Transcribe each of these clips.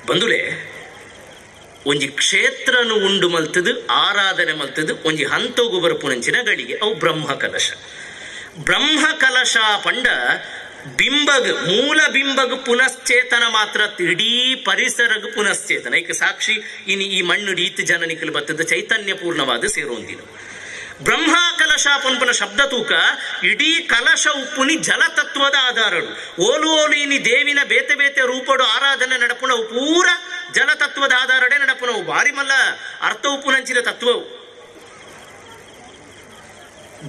ಬಂದುಲೆ ಒಂಜಿ ಕ್ಷೇತ್ರನು ಉಂಡು ಮಲ್ತದು ಆರಾಧನೆ ಮಲ್ತದು ಒಂಜಿ ಹಂತೋಗು ಬರಪುನಂಚಿನ ಗಳಿಗೆ ಅವು ಬ್ರಹ್ಮ ಕಲಶ. ಬ್ರಹ್ಮ ಕಲಶ ಪಂಡ ಬಿಂಬಗ್ ಮೂಲ ಬಿಂಬಗ್ ಪುನಶ್ಚೇತನ ಮಾತ್ರ ಇಡೀ ಪರಿಸರಗ್ ಪುನಶ್ಚೇತನ. ಏಕ ಸಾಕ್ಷಿ ಇನಿ ಈ ಮಣ್ಣು ಈತ್ ಜನನಿಕಲು ಬತ್ತದ ಚೈತನ್ಯ ಪೂರ್ಣವಾದ ಸೇರೋಂದಿನ ಬ್ರಹ್ಮ ಕಲಶ ಪನ್ಪನ ಶಬ್ದ ತೂಕ ಇಡೀ ಕಲಶ ಉಪ್ಪುನಿ ಜಲತತ್ವದ ಆಧಾರಡು. ಓಲು ಓಲು ಇನಿ ದೇವಿನ ಬೇತೆ ಬೇತೆ ರೂಪಡು ಆರಾಧನೆ ನಡಪುನವು ಪೂರ ಜಲತತ್ವದ ಆಧಾರಡೆ ನಡಪುನವು. ಬಾರಿ ಮಲ್ಲ ಅರ್ಥ ಉಪ್ಪುನಂಚಿನ ತತ್ವವು.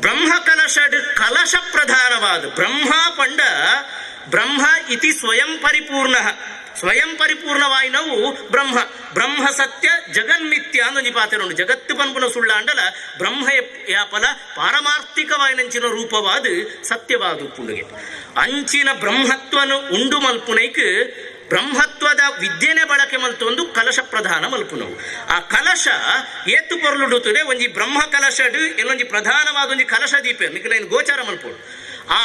ಬ್ರಹ್ಮ ಕಲಶಡ್ ಕಲಶ ಪ್ರಧಾನವಾದ ಬ್ರಹ್ಮ ಪಂಡ ಬ್ರಹ್ಮ ಇತಿ ಸ್ವಯಂ ಪರಿಪೂರ್ಣ. ಸ್ವಯಂ ಪರಿಪೂರ್ಣವಾಯಿನವು ಬ್ರಹ್ಮ. ಬ್ರಹ್ಮ ಸತ್ಯ ಜಗನ್ಮಿತ್ಯ ಅಂದೊಂಜಿ ಪಾತೆರುಂಡು. ಜಗತ್ತು ಪನ್ಪುನ ಸುಳ್ಳಾಂಡಲ ಬ್ರಹ್ಮ ಯಾಪಲ ಪಾರಮಾರ್ಥಿಕವಾಯಿನಂಚಿನ ರೂಪವಾದ ಸತ್ಯವಾದ ಉಪ್ಪುಂಡುಗೆ. ಅಂಚಿನ ಬ್ರಹ್ಮತ್ವನು ಉಂಡು ಮಲ್ಪುನೈಕ್ ಬ್ರಹ್ಮತ್ವದ ವಿದ್ಯೆನೆ ಬಳಕೆ ಮಲ್ತೊಂದು ಕಲಶ ಪ್ರಧಾನ ಮಲ್ಪುನವು. ಆ ಕಲಶ ಏತು ಪೊರ್ಲುಡುತ್ತದೆ ಒಂಜಿ ಬ್ರಹ್ಮ ಕಲಶಡ್ ಎಲ್ಲೊಂಜಿ ಪ್ರಧಾನವಾದ ಒಂಜಿ ಕಲಶ ದೀಪ ನಿಕಲೈನ್ ಗೋಚಾರ ಮಲ್ಪೋಡು. ಆ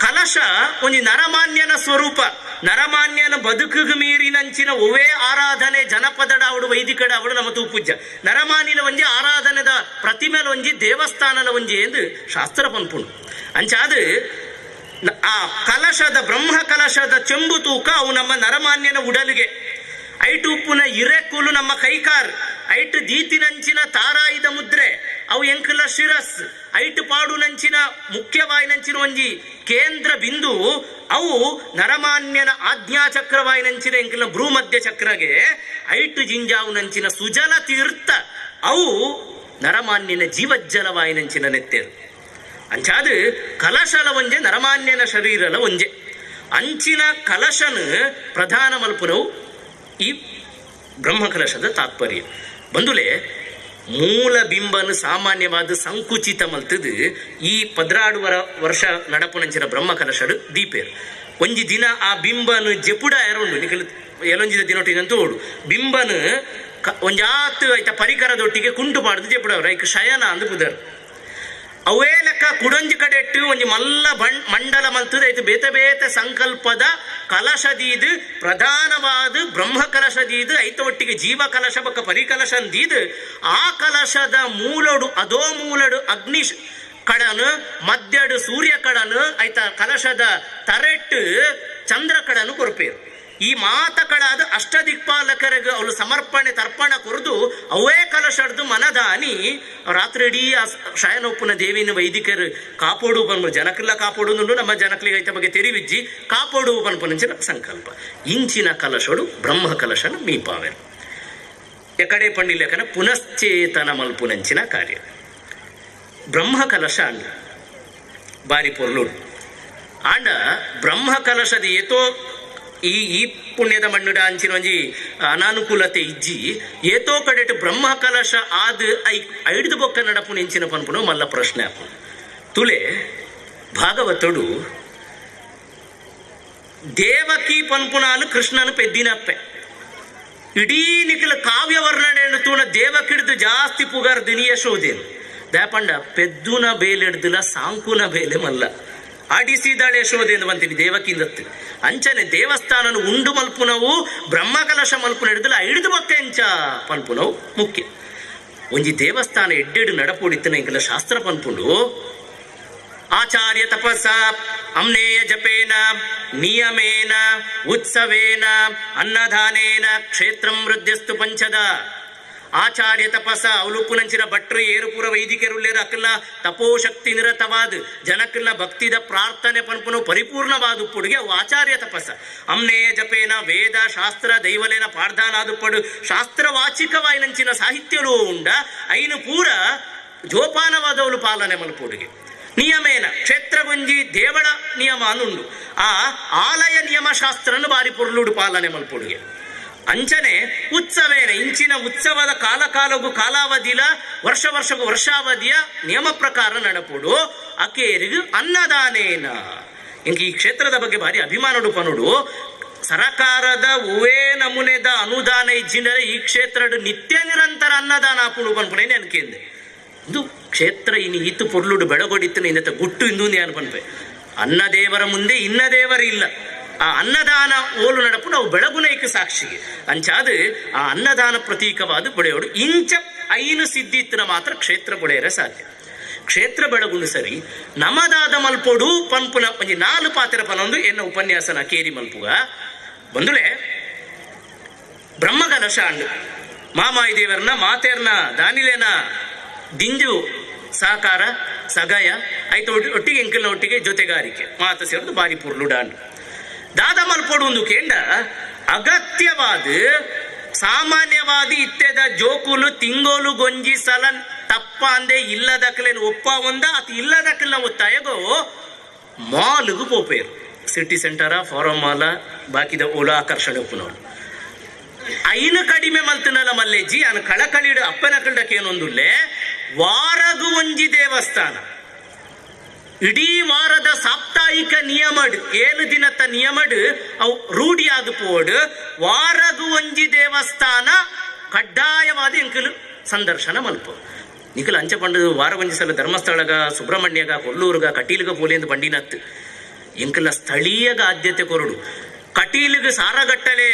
ಕಲಶ ಒಂಜಿ ನರಮಾನ್ಯನ ಸ್ವರೂಪ. ನರಮಾನ್ಯನ ಬದುಕುಗು ಮೀರಿನಂಚಿನ ಒವೇ ಆರಾಧನೆ ಜನಪದಡ ಅವಡು ವೈದಿಕಡ ಅವಡು ನಮ್ಮ ತೂಪುಜ್ಜ. ನರಮಾನ್ಯನ ಒಂಜಿ ಆರಾಧನೆದ ಪ್ರತಿಮೆಲ ಒಂಜಿ ದೇವಸ್ಥಾನದ ಒಂಜಿ ಎಂದು ಶಾಸ್ತ್ರ ಪನ್ಪುಂಡು. ಅಂಚಾದ ಆ ಕಲಶದ ಬ್ರಹ್ಮ ಕಲಶದ ಚೆಂಬು ತೂಕ ಅವು ನಮ್ಮ ನರಮಾನ್ಯನ ಉಡಲಿಗೆ. ಐಟು ಉಪ್ಪುನ ಇರೆಕುಲು ನಮ್ಮ ಕೈಕಾರ್, ಐಟು ದೀತಿನಂಚಿನ ತಾರಾಯಿದ ಮುದ್ರೆ ಅವು ಎಂಕಲ ಶಿರಸ್, ಐಟು ಪಾಡುನಂಚಿನ ಮುಖ್ಯವಾಯಿನಂಚಿನ ಒಂಜಿ ಕೇಂದ್ರ ಬಿಂದು ಅವು ನರಮಾನ್ಯನ ಆಜ್ಞಾಚಕ್ರವಾಯಿನಂಚಿನ ಎಂಕಲ ಭ್ರೂಮಧ್ಯ ಚಕ್ರಗೆ ಐಟು ಜಿಂಜಾವುನಂಚಿನ ಸುಜಲ ತೀರ್ಥ ಅವು ನರಮಾನ್ಯನ ಜೀವಜ್ಜಲವಾಯಿನಂಚಿನ ನೆತ್ತೇರು. ಅಂಚಾದ ಕಲಶಲ ಒಂಜೆ ನರಮಾನ್ಯನ ಶರೀರಲ ಒಂಜೆ. ಅಂಚಿನ ಕಲಶನ ಪ್ರಧಾನ ಮಲ್ಪುನವು ಈ ಬ್ರಹ್ಮ ಕಲಶದ ತಾತ್ಪರ್ಯ. ಬಂದುಲೆ ಮೂಲ ಬಿಂಬನು ಸಾಮಾನ್ಯವಾದ ಸಂಕುಚಿತ ಮಲ್ತದು ಈ 12 ವರ್ಷ ನಡಪುನಂಚಿನ ಬ್ರಹ್ಮ ಕಲಶಡು ದೀಪೇರು. ಒಂಜಿ ದಿನ ಆ ಬಿಂಬನು ಜೆಪುಡ ಎರುಂಡು ನಿಕಲು ಎಲ್ಲೊಂಜಿದ ದಿನೊಟ್ಟಿಗಂತೂ ಓಡು ಬಿಂಬನು ಒಂಜಾತ್ ಐತ ಪರಿಕರದೊಟ್ಟಿಗೆ ಕುಂಟು ಪಾಡ್ದು ಜೆಪುಡ ಐಕ್ ಶಯನ ಅಂದು ಪುದರ್. ಅವೇ ಲೆಕ್ಕ ಕುಡೊಂಜಿ ಕಡೆಟ್ಟು ಒಂಜಿ ಮಲ್ಲ ಮಂಡಲ ಮಲ್ತದ ಐತು ಬೇತೆ ಬೇತೆ ಸಂಕಲ್ಪದ ಕಲಶದೀದು ಪ್ರಧಾನವಾದ ಬ್ರಹ್ಮ ಕಲಶದೀದು ಐತ ಒಟ್ಟಿಗೆ ಜೀವ ಕಲಶ ಬಕ್ಕ ಪರಿಕಲಶಂದೀದು ಆ ಕಲಶದ ಮೂಲಡು ಅದೋ ಮೂಲಡು ಅಗ್ನಿ ಕಡನು ಮಧ್ಯಡು ಸೂರ್ಯ ಕಡನು ಐತ ಕಲಶದ ತರೆಟ್ಟು ಚಂದ್ರ ಕಡನು ಕೊರ್ಪೇರು. ಈ ಮಾತ ಕಡಾದ ಅಷ್ಟದಿಕ್ಪಾಲಕರಿಗೆ ಅವಳು ಸಮರ್ಪಣೆ ತರ್ಪಣ ಕೊರದು ಅವೇ ಕಲಶಡ್ದು ಮನದಾನಿ ರಾತ್ರಿ ಇಡೀ ಆ ಶಯನೊಪ್ಪುನ ದೇವಿನ ವೈದಿಕರು ಕಾಪೋಡು ಪನ್ಪು ಜನಕ್ಕೆಲ್ಲ ಕಾಪೋಡು ನಮ್ಮ ಜನಕ್ಲಿಗೆ ಐತ ಬಗ್ಗೆ ತೆರಿವಿಜ್ಜಿ ಕಾಪೋಡು ಪನ್ಪುನಂಚಿನ ಸಂಕಲ್ಪ. ಇಂಚಿನ ಕಲಶಡು ಬ್ರಹ್ಮ ಕಲಶನ ಮೀಪಾವೆರು. ಎಕಡೆ ಪಂಡಿಲೇಖನ ಪುನಶ್ಚೇತನ ಮಲ್ಪುನಂಚಿನ ಕಾರ್ಯ ಬ್ರಹ್ಮ ಕಲಶ ಅಂಡ ಬಾರಿ ಪೊರ್ಲುಡು. ಆಂಡ ಬ್ರಹ್ಮ ಕಲಶದ ಏತೋ ಈ ಈ ಪುಣ್ಯದ ಮಣ್ಣುಡ ಅಂಚಿನ ಒಂಜಿ ಅನಾನುಕೂಲತೆ ಇಜ್ಜಿ ಏತೋ ಕಡೆಟ್ ಬ್ರಹ್ಮ ಕಲಶ ಆದ್ I ಐಡ್ದು ಬೊಕ್ಕ ನಡಪುನ ಇಂಚಿನ ಪನ್ಪುನು ಮಲ್ಲ ಪ್ರಶ್ನೆ ಆಪುಂಡು. ತುಲೆ ಭಾಗವತಡು ದೇವಕಿ ಪನ್ಪುನಾಲು ಕೃಷ್ಣನು ಪೆದ್ದಿನಪ್ಪೆ. ಇಡೀ ನಿಖಲ ಕಾವ್ಯ ವರ್ಣನೆ ತೂಣ ದೇವಕಿಡ್ದು ಜಾಸ್ತಿ ಪುಗಾರ್ ದಿನಿ ಯಶೋದೇನು ದಾಪಂಡ ಪೆದ್ದುನ ಬೇಲೆಡ್ದಿಲ್ಲ ಸಾಂಕುನ ಬೇಲೆ ಮಲ್ಲ ಆಡಿಸಿದಾಳೆ ಯಶೋದೆ ಎಂದು ಬಂತೀನಿ ದೇವಕಿಂದತ್ತು. ಅಂಚನೆ ದೇವಸ್ಥಾನನು ಉಂಡು ಮಲ್ಪುನವು ಬ್ರಹ್ಮ ಕಲಶ ಮಲ್ಪುನ ಹಿಡಿದಲ್ಲ ಹಿಡಿದು ಬೊಕ್ಕ ಎಂಚ ಪನ್ಪುನವು ಮುಖ್ಯ. ಒಂಜಿ ದೇವಸ್ಥಾನ ಎಡ್ಡೆಡು ನಡಪುಡಿತ್ತನ ಇಂಕಲ ಶಾಸ್ತ್ರ ಪನ್ಪುಂಡು. ಆಚಾರ್ಯ ತಪಸ್ಸ ಅಮ್ನೇಯ ಜಪೇನ ನಿಯಮೇನ ಉತ್ಸವೇನ ಅನ್ನದಾನೇನ ಕ್ಷೇತ್ರಂ ವೃದ್ಧಿಸ್ತು ಪಂಚದ. ಆಚಾರ್ಯ ತಪಸ್ಸ ಅವಲುಪ್ಪುನಂಚಿನ ಭಟ್ರು ಏರುಪುರ ವೈದಿಕರುಲ್ಲೇರು ಅಕಲ್ಲ ತಪೋಶಕ್ತಿ ನಿರತವಾದ ಜನಕ್ಕೆಲ್ಲ ಭಕ್ತಿದ ಪ್ರಾರ್ಥನೆ ಪನ್ಪುನು ಪರಿಪೂರ್ಣವಾದ ಉಪ್ಪುಡುಗೆ ಅವು ಆಚಾರ್ಯ ತಪಸ್ಸ. ಅಮ್ನೇಯ ಜಪೇನ ವೇದ ಶಾಸ್ತ್ರ ದೈವಲೇನ ಪಾರ್ಧಾನಾದುಪ್ಪಡು ಶಾಸ್ತ್ರವಾಚಿಕವಾಯಿನಂಚಿನ ಸಾಹಿತ್ಯಲೂ ಉಂಡ ಐನು ಪೂರ ಜೋಪಾನವಾದವಳು ಪಾಲನೆ ಮಲ್ಪುಡುಗೆ. ನಿಯಮೇನ ಕ್ಷೇತ್ರಗುಂಜಿ ದೇವಳ ನಿಯಮ ಅನುಂಡು ಆ ಆಲಯ ನಿಯಮ ಶಾಸ್ತ್ರನು ಬಾರಿ ಪೊರ್ಲುಡು ಪಾಲನೆ ಮಲ್ಪುಡುಗೆ. ಅಂಚನೆ ಉತ್ಸವೇನ ಇಂಚಿನ ಉತ್ಸವದ ಕಾಲ ಕಾಲಗೂ ಕಾಲಾವಧಿಲ ವರ್ಷ ವರ್ಷಗೂ ವರ್ಷಾವಧಿಯ ನಿಯಮ ಪ್ರಕಾರ ನಡಪುಡು ಅಕೇರಿಗು ಅನ್ನದಾನೇನ. ಇಂಕ ಈ ಕ್ಷೇತ್ರದ ಬಗ್ಗೆ ಭಾರಿ ಅಭಿಮಾನಡು ಪನುಡು. ಸರಕಾರದ ಹೂವೇ ನಮೂನೆದ ಅನುದಾನ ಇಜ್ಜಿಂದರೆ ಈ ಕ್ಷೇತ್ರದ ನಿತ್ಯ ನಿರಂತರ ಅನ್ನದಾನ ಆಪುಡು ಪನ್ಪುಣೆ ಅನ್ಕೇಂದೆ. ಇದು ಕ್ಷೇತ್ರ ಇನಿ ಈತು ಪೊರ್ಲುಡು ಬೆಳಗೊಡಿತ್ತು ಇನ್ನತ ಗುಟ್ಟು ಇಂದು ನಾನು ಪನ್ಪೆ. ಅನ್ನದೇವರ ಮುಂದೆ ಇನ್ನ ದೇವರಿಲ್ಲ. ಆ ಅನ್ನದಾನ ಓಲು ನಡಪು ನಾವು ಬೆಳಗುನೈಕ ಸಾಕ್ಷಿಗೆ ಅಂಚಾದ ಆ ಅನ್ನದಾನ ಪ್ರತೀಕವಾದ ಬೆಳೆಯೋಡು ಇಂಚ ಐನು ಸಿದ್ಧಿತ್ತಿನ ಮಾತ್ರ ಕ್ಷೇತ್ರ ಬೆಳೆಯರೆ ಸಾಧ್ಯ. ಕ್ಷೇತ್ರ ಬೆಳಗುಂಡು ಸರಿ ನಮದಾದ ಮಲ್ಪೊಡು ಪನ್ಪುನ ಒಂಜಿ ನಾಲು ಪಾತ್ರ ಪನೊಂದು ಎನ್ನ ಉಪನ್ಯಾಸನ ಕೇರಿ ಮಲ್ಪುಗ ಬಂದುಲೆ. ಬ್ರಹ್ಮಕಲಶ ಅಂಡು ಮಾಮಾಯಿ ದೇವರನ್ನ ಮಾತೇರ್ನ ದಾನಿಲೇನ ದಿಂಜು ಸಹಕಾರ ಸಗಾಯ ಆಯ್ತು ಒಟ್ಟಿಗೆ ಎಂಕಲ್ನ ಒಟ್ಟಿಗೆ ಜೊತೆಗಾರಿಕೆ ಮಾತ ಸೇರಿದು ಬಾರಿ ಪುರ್ಲು ಡಾಂಡು ದಾದ ಮಲ್ಪೊಡು ಒಂದು ಕೇಂಡ ಅಗತ್ಯವಾದ ಸಾಮಾನ್ಯವಾದಿ ಇತ್ತೆದ ಜೋಕುಲು ತಿಂಗೋಲು ಗೊಂಜಿ ಸಲ ತಪ್ಪ ಅಂದೆ ಇಲ್ಲದಕ್ಕಲೇನು ಒಪ್ಪ ಒಂದ ಅತಿ ಇಲ್ಲದಕ್ಕಲ್ನ ಒತ್ತಾಯಗೋ ಮಾಲ್ಗು ಪೋಪೇರು ಸಿಟಿ ಸೆಂಟರ ಫಾರಂ ಮಾಲ ಬಾಕಿದ ಓಲಾ ಆಕರ್ಷಣೆ ಒಪ್ಪುನವಳು ಐನ ಕಡಿಮೆ ಮಲ್ತನಲ್ಲ ಮಲ್ಲೆಜ್ಜಿ ಅನ್ ಕಳಕಳಿಡು ಅಪ್ಪನ ಕಳ್ಳಕ್ಕೇನೊಂದುಲ್ಲೆ ವಾರಗು ಒಂಜಿ ದೇವಸ್ಥಾನ ಇಡೀ ವಾರದ ಸಾಪ್ತಾಹಿಕ ನಿಯಮಡ್ 7 ದಿನದ ನಿಯಮಡ್ ಅವು ರೂಢಿಯಾದ ಪೋಡು ವಾರಗು ಒಂಜಿ ದೇವಸ್ಥಾನ ಕಡ್ಡಾಯವಾದ ಎಂಕಲು ಸಂದರ್ಶನ ಮಲ್ಪ ನಿಖಲ್ ಅಂಚ ಪಂಡು ವಾರ ಒಂಜಿ ಸಲ ಧರ್ಮಸ್ಥಳಗ ಸುಬ್ರಹ್ಮಣ್ಯಗ ಕೊಲ್ಲೂರುಗ ಕಟೀಲ್ಗ ಪೋಲಿ ಬಂಡಿನತ್ತು ಎಂಕಲ ಸ್ಥಳೀಯಗ ಆದ್ಯತೆ ಕೊರಡು ಕಟೀಲಿಗೆ ಸಾರಗಟ್ಟಲೆ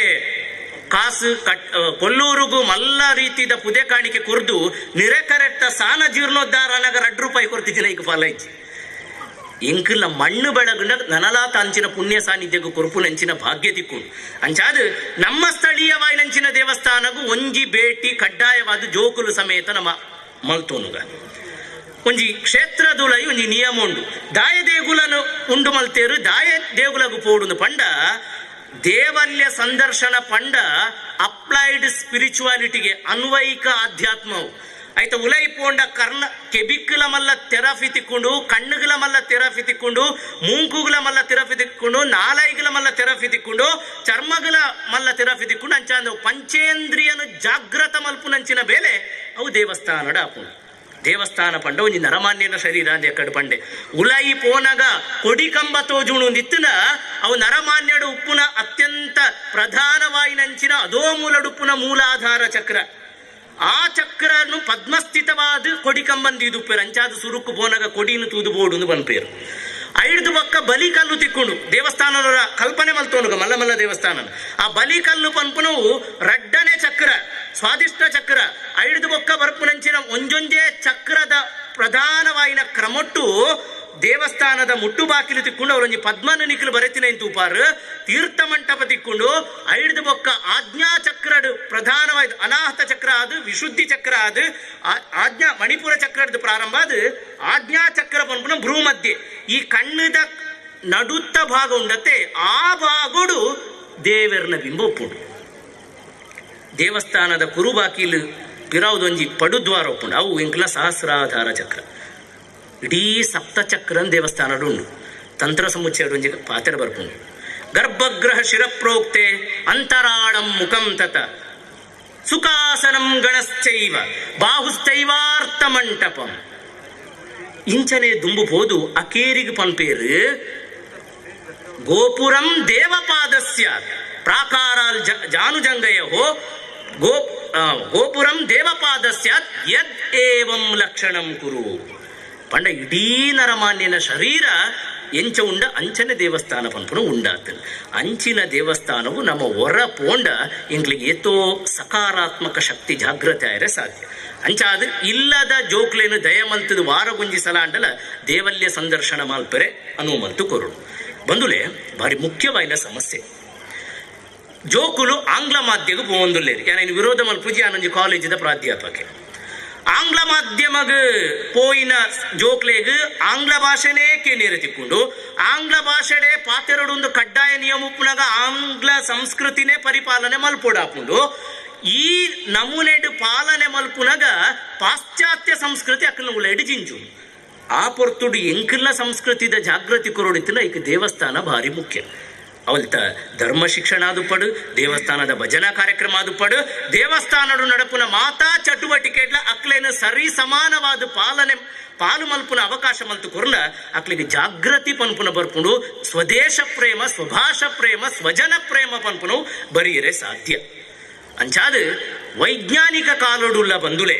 ಕಾಸು ಕಟ್ ಕೊಲ್ಲೂರುಗು ಮಲ್ಲ ರೀತಿದ ಪುದೆ ಕಾಣಿಕೆ ಕುರ್ದು ನಿರೆಕರೆಟ್ಟ ಸಾನ ಜೀರ್ಣೋದ್ಧಾರ ಅನಗ 2 ರೂಪಾಯಿ ಕೊರ್ತಿದ್ದಿಲ್ಲ ಈಗ ಫಲ ಇಚ್ಚಿ ಎಂಕಲ್ಲ ಮಣ್ಣು ಬೆಳಗುಂಡ ನನಲಾತ ಅಂಚಿನ ಪುಣ್ಯ ಸಾನ್ನಿಧ್ಯಕ್ಕೂ ಕೊರುಪುನಂಚಿನ ಭಾಗ್ಯ ತಿಕ್ಕು ಅಂಚಾದ ನಮ್ಮ ಸ್ಥಳೀಯವಾಯಿನಂಚಿನ ದೇವಸ್ಥಾನಗೂ ಒಂಜಿ ಭೇಟಿ ಕಡ್ಡಾಯವಾದ ಜೋಕುಲು ಸಮೇತ ನಮ್ಮ ಮಲ್ತೋನುಗ ಒಂಜಿ ಕ್ಷೇತ್ರದುಲೈ ಒಂಜಿ ನಿಯಮ ಉಂಡು ದಾಯ ದೇಗುಲನು ಉಂಡು ಮಲ್ತೇರು ದಾಯ ದೇಗುಲಗು ಪೋಡುಂದು ಪಂಡ ದೇವಲ್ಯ ಸಂದರ್ಶನ ಪಂಡ ಅಪ್ಲೈಡ್ ಸ್ಪಿರಿಚುವಾಲಿಟಿಗೆ ಅನ್ವಯಿಕ ಆಧ್ಯಾತ್ಮವು ಆಯ್ತ ಉಲೈ ಪೋಂಡ ಕರ್ಣ ಕೆಬಿಕ್ಕಲ ಮಲ್ಲ ತೆರಫಿ ತಿಕ್ಕೊಂಡು ಕಣ್ಣುಗಳ ಮಲ್ಲ ತೆರಫಿ ತಿಕ್ಕೊಂಡು ಮೂಂಕುಗಳ ಮಲ್ಲ ತೆರಫಿ ತಿಕ್ಕೊಂಡು ನಾಲೈಗಳ ಮಲ್ಲ ತೆರಫಿ ತಿಕ್ಕೊಂಡು ಚರ್ಮಗಳ ಮಲ್ಲ ತೆರಫಿ ತಿಕ್ಕೊಂಡು ಅಂಚಾಂದ ಪಂಚೇಂದ್ರಿಯನು ಜಾಗ್ರತ ಮಲ್ಪುನಂಚಿನ ಬೇಲೆ ಅವು ದೇವಸ್ಥಾನಡ ಆಪುಂಡು. ದೇವಸ್ಥಾನ ಪಂಡ ಒಂಜಿ ನರಮಾನ್ಯನ ಶರೀರ ಅಂದೆ ಕಡು ಪಂಡೆ ಉಲೈ ಪೋನಗ ಕೊಡಿ ಕಂಬ ತೋಜುಣು ಒಂದಿತ್ತನ ಅವು ನರಮಾನ್ಯಡು ಉಪ್ಪುನ ಅತ್ಯಂತ ಪ್ರಧಾನವಾಯಿನಂಚಿನ ಅದೋ ಮೂಲಡುಪ್ಪುನ ಮೂಲಾಧಾರ ಚಕ್ರ ಆ ಚಕ್ರನು ಪದ್ಮಸ್ಥಿತವಾದ ಕೊಡಿ ಕಂಬಂದಿದುಪ್ಪೇರು ಅಂಚಾದ ಸುರುಕು ಪೋನಗ ಕೊಡಿನು ತೂದು ಬೋಡು ಬನ್ಪೇರು ಐದು ಪಕ್ಕ ಬಲಿ ಕಲ್ಲು ತಿಕ್ಕೊಂಡು ದೇವಸ್ಥಾನದ ಕಲ್ಪನೆ ಮಲ್ತೋನುಗ ಮಲ್ಲ ಮಲ್ಲ ದೇವಸ್ಥಾನ ಆ ಬಲಿ ಕಲ್ಲು ಪನ್ಪುನವು ರಡ್ಡನೆ ಚಕ್ರ ಸ್ವಾದಿಷ್ಟ ಚಕ್ರ ಐದು ಬೊಕ್ಕ ಬರ್ಪುನಂಚಿನ ಒಂಜೊಂಜೇ ಚಕ್ರದ ಪ್ರಧಾನವಾಯಿನ ಕ್ರಮೊಟ್ಟು ದೇವಸ್ಥಾನದ ಮುಟ್ಟು ಬಾಕಿಲು ತಿಕ್ಕೊಂಡು ಅವರೊಂಜಿ ಪದ್ಮನ ನಿಖಲು ಬರೆತಿನ ತೂಪಾರು ತೀರ್ಥ ಮಂಟಪ ತಿಕ್ಕೊಂಡು ಐದು ಬೊಕ್ಕ ಆಜ್ಞಾ ಚಕ್ರಡು ಪ್ರಧಾನವಾಯ್ತು ಅನಾಹತ ಚಕ್ರ ಅದು ವಿಶುದ್ಧಿ ಚಕ್ರ ಅದು ಆಜ್ಞಾ ಮಣಿಪುರ ಚಕ್ರದ್ದು ಪ್ರಾರಂಭ ಅದು ಆಜ್ಞಾ ಚಕ್ರ ಪನ್ಪುನ ಭ್ರೂಮಧ್ಯೆ ಈ ಕಣ್ಣದ ನಡುತ್ತ ಭಾಗ ಉಂಡತ್ತೆ ಆ ಭಾಗಡು ದೇವರನ ಬಿಂಬ ಒಪ್ಪುಂಡು. ದೇವಸ್ಥಾನದ ಕುರುಬಾಕಿಲು ಪಿರಾವುದೊಂಜಿ ಪಡುದ್ವಾರ ಒಪ್ಪುಂಡು ಅವು ಇಂಕ್ಲ ಸಹಸ್ರಾಧಾರ ಚಕ್ರ ಇಡೀ ಸಪ್ತಚಕ್ರನ್ ದೇವಸ್ಥಾನಡು ಉಂಡು ತಂತ್ರ ಸಮುಚ್ಚಯ ಪಾತ್ರ ಬರ್ಪುಂಡು. ಗರ್ಭಗೃಹ ಶಿರಪ್ರೋಕ್ತೆ ಅಂತರಾಳಂ ಮುಖಂ ತತ ಸುಖಾಸನಂ ಗಣಶ್ಚೈವ ಬಾಹುಶ್ಚೈವಾರ್ಥ ಮಂಟಪಂ ಇಂಚನೆ ದುಂಬು ಪೋದು ಅಕೇರಿಗೆ ಪನ್ಪೇರು ಗೋಪುರಂ ದೇವಪಾದಸ್ಯ ಪ್ರಾಕಾರಾಲ್ ಜಾನುಜಂಗಯೋ ಗೋಪುರಂ ದೇವಪಾದಸ್ಯ ಯದ್ ಏವಂ ಲಕ್ಷಣಂ ಕುರು ಪಂಡ ಇಡೀ ನರಮಾನ್ಯನ ಶರೀರ ಎಂಚ ಉಂಡ ಅಂಚನೆ ದೇವಸ್ಥಾನ ಪನ್ಪುನ ಉಂಡಾತ ಅಂಚಿನ ದೇವಸ್ಥಾನವು ನಮ್ಮ ಹೊರ ಪೋಂಡ ಎಂಗ್ಲಿಗೆ ಏತೋ ಸಕಾರಾತ್ಮಕ ಶಕ್ತಿ ಜಾಗೃತಿ ಆಯರೆ ಸಾಧ್ಯ. ಅಂಚಾದ ಇಲ್ಲದ ಜೋಕ್ಲೇನು ದಯಮಲ್ತದ ವಾರಗುಂಜಿ ಸಲ ಅಂಡಲ ದೇವಲ್ಯ ಸಂದರ್ಶನ ಮಾಲ್ಪೆರೆ ಅನುಮಲ್ತು ಕೊರಡು ಬಂದುಲೆ ಭಾರಿ ಮುಖ್ಯವಾಯಿನ ಸಮಸ್ಯೆ ಜೋಕುಲು ಆಂಗ್ಲ ಮಾಧ್ಯಮ ಪೋಂದುಲ್ಲೇರಿ ಯಾನ ವಿರೋಧ ಮಲ್ಪುಜಿ ಆನೊಂಜಿ ಕಾಲೇಜಿದ ಪ್ರಾಧ್ಯಾಪಕೆ ಆಂಗ್ಲ ಮಾಧ್ಯಮಗ ಪೋಯಿನ ಜೋಕ್ಲೆಗ್ ಆಂಗ್ಲ ಭಾಷೆನೇ ಕೇನೇರು ತಿಕ್ಕೊಂಡು ಆಂಗ್ಲ ಭಾಷೆಡೆ ಪಾತೆರಡೊಂದು ಕಡ್ಡಾಯ ನಿಯಮ ಉಪ್ಪುನಾಗ ಆಂಗ್ಲ ಸಂಸ್ಕೃತಿನೇ ಪರಿಪಾಲನೆ ಮಲ್ಪೊಡಾಪುಂಡು ಈ ನಮೂನೆಡು ಪಾಲನೆ ಮಲ್ಪುನಾಗ ಪಾಶ್ಚಾತ್ಯ ಸಂಸ್ಕೃತಿ ಅಕ್ಕನ ಉಲೆಡು ಜಿಂಜು ಆ ಪೊರ್ತುಡು ಎಂಕಲ್ನ ಸಂಸ್ಕೃತಿದ ಜಾಗೃತಿ ಕೊರೊಡಿತ್ತಿನ ಈಗ ದೇವಸ್ಥಾನ ಭಾರಿ ಮುಖ್ಯ. ಅವಲ್ತ ಧರ್ಮ ಶಿಕ್ಷಣ ಅದು ಪಡು ದೇವಸ್ಥಾನದ ಭಜನಾ ಕಾರ್ಯಕ್ರಮ ಅದು ಪಡು ದೇವಸ್ಥಾನಡು ನಡಪುನ ಮಾತಾ ಚಟುವಟಿಕೆಡ್ಲ ಅಕ್ಲೇನ ಸರಿ ಸಮಾನವಾದ ಪಾಲನೆ ಪಾಲು ಮಲ್ಪುನ ಅವಕಾಶ ಮಲ್ತು ಕೊರ್ನ ಅಕ್ಲಿಗೆ ಜಾಗೃತಿ ಪನ್ಪುನ ಬರ್ಪುಂಡು ಸ್ವದೇಶ ಪ್ರೇಮ ಸ್ವಭಾಷ ಪ್ರೇಮ ಸ್ವಜನ ಪ್ರೇಮ ಪನ್ಪುನು ಬರೀರೆ ಸಾಧ್ಯ. ಅಂಚಾದ ವೈಜ್ಞಾನಿಕ ಕಾಲೋಡುಲ್ಲ ಬಂದುಲೆ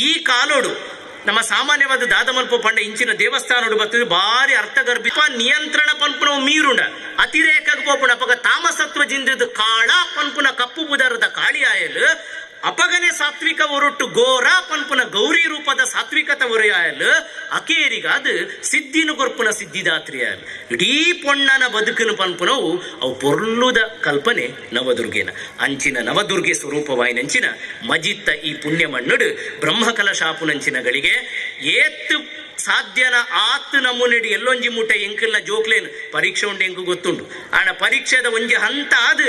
ಈ ಕಾಲೋಡು ನಮ್ಮ ಸಾಮಾನ್ಯವಾದ ದಾದಮಲ್ಪ ಪಂಡ ಇಂಚಿನ ದೇವಸ್ಥಾನಡು ಬತ್ತದು ಬಾರಿ ಅರ್ಥಗರ್ಭಿತ ನಿಯಂತ್ರಣ ಪನ್ಪುನ ಮೀರುಂಡ ಅತಿರೇಕಗ್ ಪೋಪುಂಡು. ಅಪಗ ತಾಮಸತ್ವ ಜಿಂದದ ಕಾಳ ಪನ್ಪುನ ಕಪ್ಪು ಬುದರದ ಕಾಳಿಯಾಯಲು ಅಪಗನೆ ಸಾತ್ವಿಕ ಒರೊಟ್ಟು ಗೋರ ಪನ್ಪುನ ಗೌರಿ ರೂಪದ ಸಾತ್ವಿಕತ ಒರೆಯಾಯಲು ಅಕೇರಿಗಾದ ಸಿದ್ಧಿನು ಕೊರ್ಪುನ ಸಿದ್ಧಿದಾತ್ರಿಯಾಯಲು ಇಡೀ ಪೊಣ್ಣನ ಬದುಕನು ಪನ್ಪುನವು ಅವು ಪೊರ್ಲುದ ಕಲ್ಪನೆ ನವದುರ್ಗೆನ. ಅಂಚಿನ ನವದುರ್ಗೆ ಸ್ವರೂಪವಾಯಿನಂಚಿನ ಮಜಿತ್ತ ಈ ಪುಣ್ಯ ಮಣ್ಣುಡು ಬ್ರಹ್ಮಕಲಶಾಪುನಂಚಿನಗಳಿಗೆ ಏತ್ ಸಾಧ್ಯನ ಆತ್ ನಮೂನೆಡಿ ಎಲ್ಲೊಂಜಿ ಮುಟ್ಟೆ ಎಂಕಲ್ನ ಜೋಕ್ಲೇನು ಪರೀಕ್ಷೆ ಉಂಡು ಎಂಕು ಗೊತ್ತುಂಡು. ಆಣ ಪರೀಕ್ಷೆದ ಒಂಜಿ ಹಂತ ಆದ್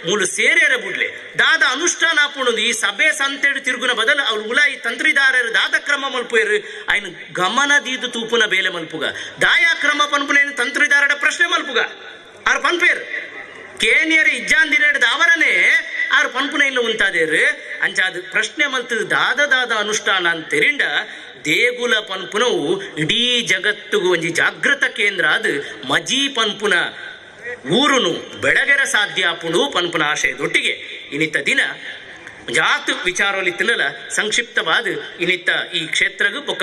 ಮೂಲು ಸೇರ್ಯರ ಬುಡ್ಲೆ ದಾದ ಅನುಷ್ಠಾನ ಆಪುಂಡು. ಈ ಸಭೆ ಸಂತೆಡು ತಿರುಗುನ ಬದಲು ಅವ್ರು ಉಲಾಯಿ ತಂತ್ರಿದಾರರು ದಾದ ಕ್ರಮ ಮಲ್ಪುಯರು ಐನು ಗಮನ ದೀದು ತೂಪುನ ಬೇಲೆ ಮಲ್ಪುಗ ದಾಯಾ ಕ್ರಮ ಪನ್ಪುನೇನು ತಂತ್ರಿದಾರಡ ಪ್ರಶ್ನೆ ಮಲ್ಪುಗ ಆರ್ ಪನ್ಪೇರು ಕೇನಿಯರ್ ಇಜ್ಜಾಂದಿರಡ್ದ ಅವರನೇ ಆರ್ ಪನ್ಪುನ ಇಲ್ಲ ಉಂತಾದೇರು. ಅಂಚಾದ ಪ್ರಶ್ನೆ ಮಲ್ತದ ದಾದ ದಾದ ಅನುಷ್ಠಾನ ಅಂತೆರಿಂಡ ದೇಗುಲ ಪನ್ಪುನವು ಇಡೀ ಜಗತ್ತಿಗೂ ಒಂಜಿ ಜಾಗೃತ ಕೇಂದ್ರ ಅದು ಮಜಿ ಪನ್ಪುನ ಊರುನು ಬೆಳಗೆರ ಸಾಧ್ಯ ಆಪುಂಡು ಪನ್ಪುನ ಆಶಯದೊಟ್ಟಿಗೆ ಇನ್ನಿತ್ತ ದಿನ ಜಾತ್ ವಿಚಾರಲಿತ್ತಿನಲ್ಲ ಸಂಕ್ಷಿಪ್ತವಾದ ಇನ್ನಿತ್ತ ಈ ಕ್ಷೇತ್ರಗೂ ಬೊಕ್ಕ.